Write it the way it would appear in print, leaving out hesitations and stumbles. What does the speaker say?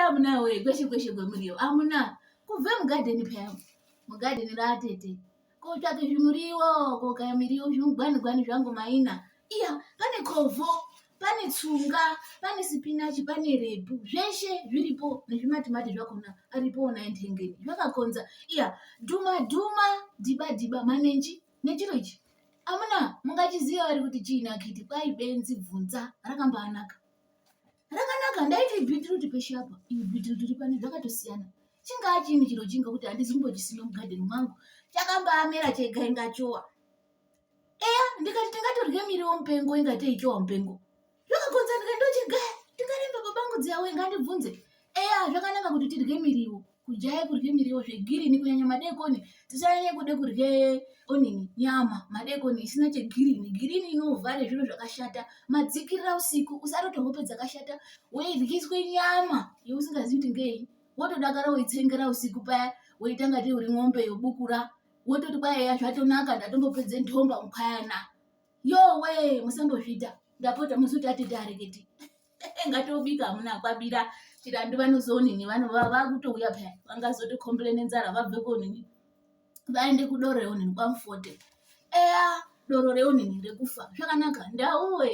Amuna we, kweshe kweshe kwemuriwo. Amuna, kubve mugadheni peya. Mugadheni raatete. Kotsvake zvimuriwo, kokaya miriwo, zvimugwani gwani zvangu maina. Iya, pane kovho, pane tsunga, pane sipinachi, pane repu. Zveshe zviripo nezvimatimati zvakona aripo ona entengeni. Zvakakonza. Iya, dhuma dhuma, dhiba dhiba, manenji nechiro ichi. Amuna, mungachiziva vari kuti chiini akiti kwai benzi bvunza rakambaanaka. Rakanaka ndaiti ibhitiruti peshe apa iyi bhitiruti iri pane zvakatosiyana. Chingaa chiini chiro chinga kuti handizi kumbochisima mugadheni mwangu. Chakambaamera chega inga chowa. Eya ndikati tingatorye miriwo mupengo ingatei chowa mupengo. Zvakakonza ndikati ndochigaya tingaremba babangu dziya we ngandibvunze. Eya zvakanaka kuti tirye miriwo. Kujaya kurye miriwo zvegirini kunyanya madekoni tisanyanye kude kurye onini nyama madekoni isina chegirini. Girini inovhare zviro zvakashata madzikirira usiku usarote hope dzakashata weiryiswe nyama yeusingazivi kuti ngei wotodakara weitsengera usiku paya weita ngati uri n'ombe yobukura wototi kwai eya zvatonaka ndatombopedze ntomba mukwayana yowe musambozviita ndapota musuti atete areketi ngatobika hamuna kwabira chirandu vanozoonini vanova vakutouya paya vangazotokomblene nenzara vabve konini vaende kudoro reonini kwamufote eya doro reonini rekufa zvakanaka ndauwe.